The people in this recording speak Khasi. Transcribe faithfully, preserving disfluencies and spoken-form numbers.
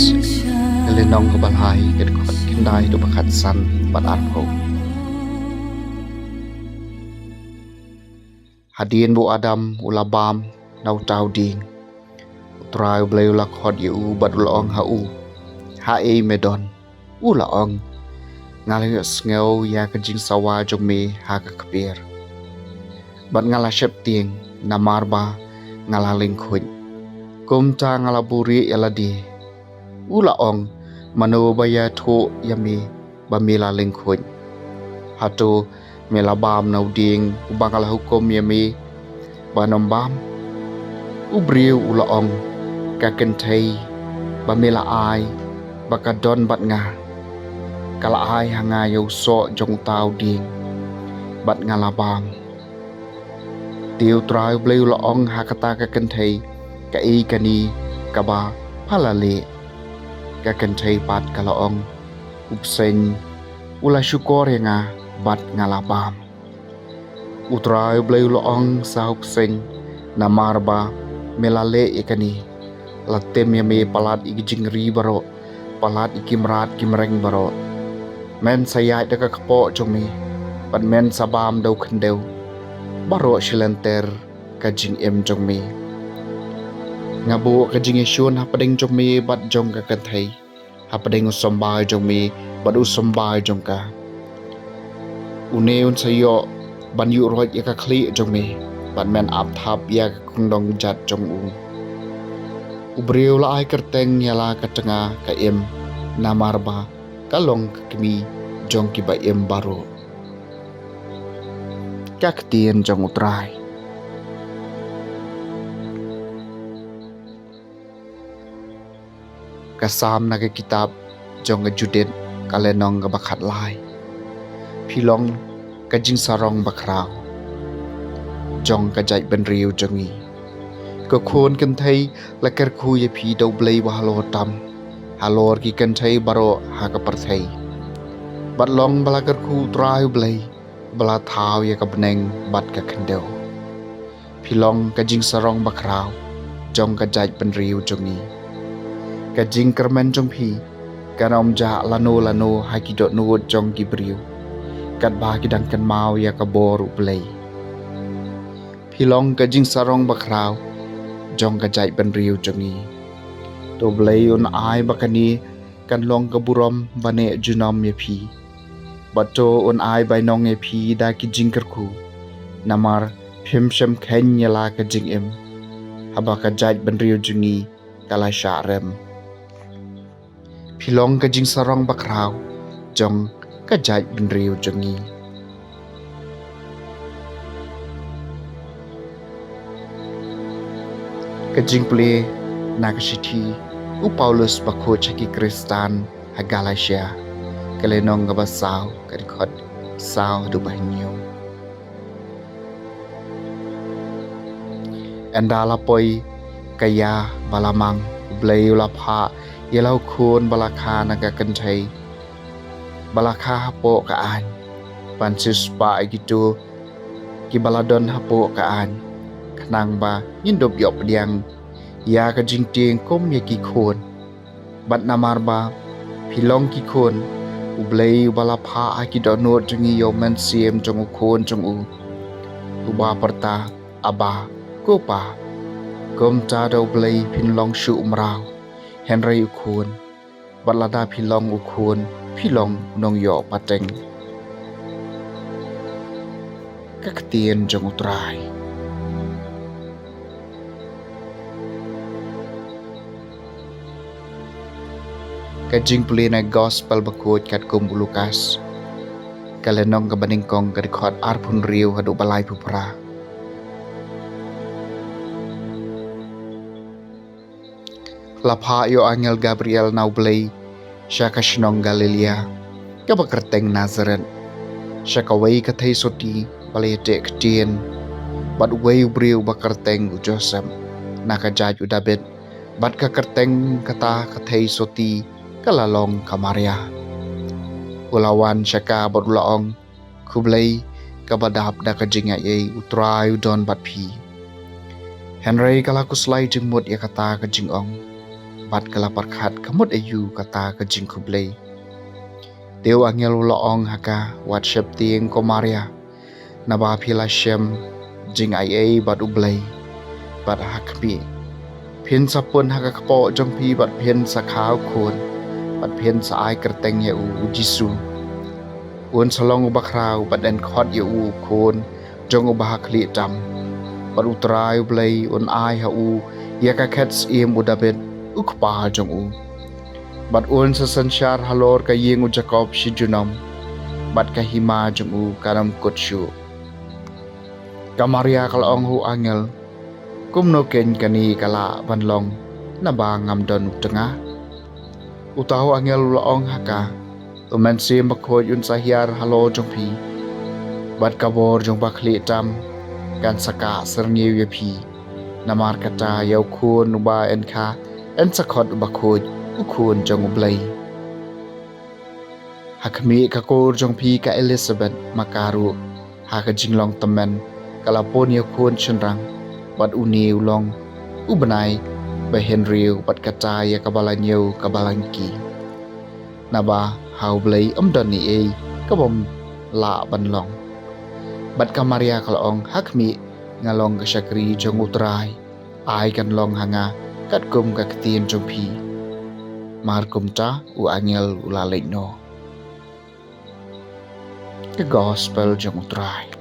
Ka lynnong kaba lai, ka dkhot khyndai haduh ba khatsan bad arphew. Hadien ba u Adam u la bam na uta u dieng, U Trai U Blei u la khot ïa u bad u la ong ha u, "Haei me don?" U la ong, "Nga la ïohsngew ïa ka jingsawa jong me ha ka kper, bad nga la sheptieng, namar ba nga la lyngkhuid. Kumta nga la buhrieh ïa lade." U la ong, "Mano ba ïathuh ïa me ba me la lyngkhuid? Hato me la bam na u dieng uba nga la hukum ïa me ban ym bam?" U briew u la ong, "Ka kynthei ba me la ai ba ka don bad nga, ka la ai ha nga ïa u soh jong uta u dieng, bad nga la bam." Te U Trai U Blei u la ong ha kata ka kynthei, "Kaei kane kaba pha la leh?" Ka kynthei pat ka la ong, "U bseiñ u la shukor ïa nga bad nga la bam." U Trai U Blei u la ong sa ha u bseiñ, "Namar ba me la leh ïa kane, la tim ïa me palat ïa ki jingri baroh, palat ïa ki mrad ki mreng baroh. Men sa ïaid da ka kpoh jong me, bad men sa bam da u khyndew baroh shi lynter ka jingim jong me. Nga buh ka jingïashun hapdeng jong me bad jong ka kynthei, hapdeng u symbai jong me bad u symbai jong ka. Une un sa ïoh ban ïuh roit ïa ka khlieh jong me, bad men ap thap ïa ka kyndong jat jong u." U briew la ai kyrteng ïa la ka tnga ka Im, namar ba ka long ka kmie jong kiba im baroh. Ka ktien jong U Trai. Ka Salm na ka kitab jong ka Judit, ka lynnong kaba khatlai. Phi long ka jingsarong bakhraw jong ka jaitbynriew jong ngi. Ko khun kynthei, la kyrkhu ïa phi da U Blei uba halor tam halor ki kynthei baroh ha ka pyrthei. Bad long ba la kyrkhu U Trai U Blei, ba la thaw ïa ka bneng bad ka khyndew. Phi long ka jingsarong bakhraw jong ka jaitbynriew jong ngi. Ka jingkyrmen jong phi kan ym jah lano lano ha ki dohnud jong ki briew, katba ki dang kynmaw ïa ka bor U Blei. Phi long ka jingsarong bakhraw jong ka jaitbynriew jong ngi. To U Blei un ai ba kane kan long ka burom ba neh junom ïa phi. Bad to un ai bainong ïa phi da ki jingkyrkhu, namar phim shym kheiñ ïa la ka jingim, haba ka jaitbynriew jong ngi ka la shah rem. Phi long ka jingsarong bakhraw jong ka jaitbynriew jong ngi. Ka jingpule na ka shithi u Paulus bakhuid sha ki Khristan ha Galatia, ka lynnong kaba saw, ka dkhot saw haduh ba hynñiew. Ynda la poi ka ïa ba la mang, U Blei u la phah ïa la u khun ba la kha na ka kynthei, ba la kha hapoh ka aiñ, ban siewspah ïa kito kiba la don hapoh ka aiñ, khnang ba ngin dup ïoh pdiang ïa ka jingtieng kum ïa ki khun. Bad namar ba phi long ki khun, U Blei uba la phah ha ki dohnud jong ngi ïa u mynsiem jong u Khun jong u, uba pyrta, "Abba, ko Pa." Kumta da U Blei phin long shuh u mraw, hynrei u khun. Bad lada phi long u khun, phi long nongïoh pateng. Ka ktien jong U Trai. Ka jingpule na Gospel bakhuid katkum u Lukas, ka lynnong kaba nyngkong, ka dkhot arphew hynriew haduh ba laiphew phra. La phah ïa u angel Gabriel na U Blei sha ka shnong Galilea, kaba kyrteng Nasaret, sha kawei ka theisotti ba la ïateh ktien bad uwei u briew ba kyrteng u Joseph, na ka jaid u Dabid, bad ka kyrteng kata ka theisotti ka la long ka Maria. U la wan sha ka bad u la ong, "Khublei, kaba dap da ka jingaiei, U Trai u don bad phi." Hynrei ka la khuslai jingmut ïa kata ka jingong, bad ka la pyrkhat ka mut aïu kata ka jingkhublei. Te u angel u la ong ha ka, wat sheptieng ko Maria, naba phi la shem jingaiei bad U Blei. Bad ha khmih, phin sa pun ha ka kpoh jong phi bad phin sa kha u khun, bad phin sa ai kyrteng ïa u, u Jisu. Un sa long uba khraw bad yn khot ïa u u khun jong uba ha khlieh tam. Bad U Trai U Blei un ai ha u ïa ka khet syiem u Dabid, u kpa jong u. Bad un sa synshar halor ka ïing u Jakob shi junom, bad ka hima jong u kan ym kut shuh. Ka Maria ka la ong ha u angel, kumno keiñ kane ka lah ban long, naba ngam don u tnga? Uta u angel u la ong ha ka, U Mynsiem Bakhuid un sa hiar halor jong phi, bad ka bor jong ba khlieh tam kan sa kah syrngiew ïa phi. Namar kata ïa u khun uba yn kha, yn sa khot uba khuid, u khun jong U Blei. Ha khmih, ka kur jong phi ka Elisabet ma ka ruh, ha ka jinglong tymmen, ka la pun ïa u khun shynrang, bad une u long u bnai ba hynriew bad kata ïa ka ba la ñiew ka ba la ñki. Naba ha U Blei ym don ei ei ka bym lah ban long. Bad ka Maria ka la ong, ha khmih, nga long ka shakri jong U Trai, ai kan long ha nga katkum ka ktien jong phi. Mar kumta u angel u la leit noh. Ka gospel jong U Trai.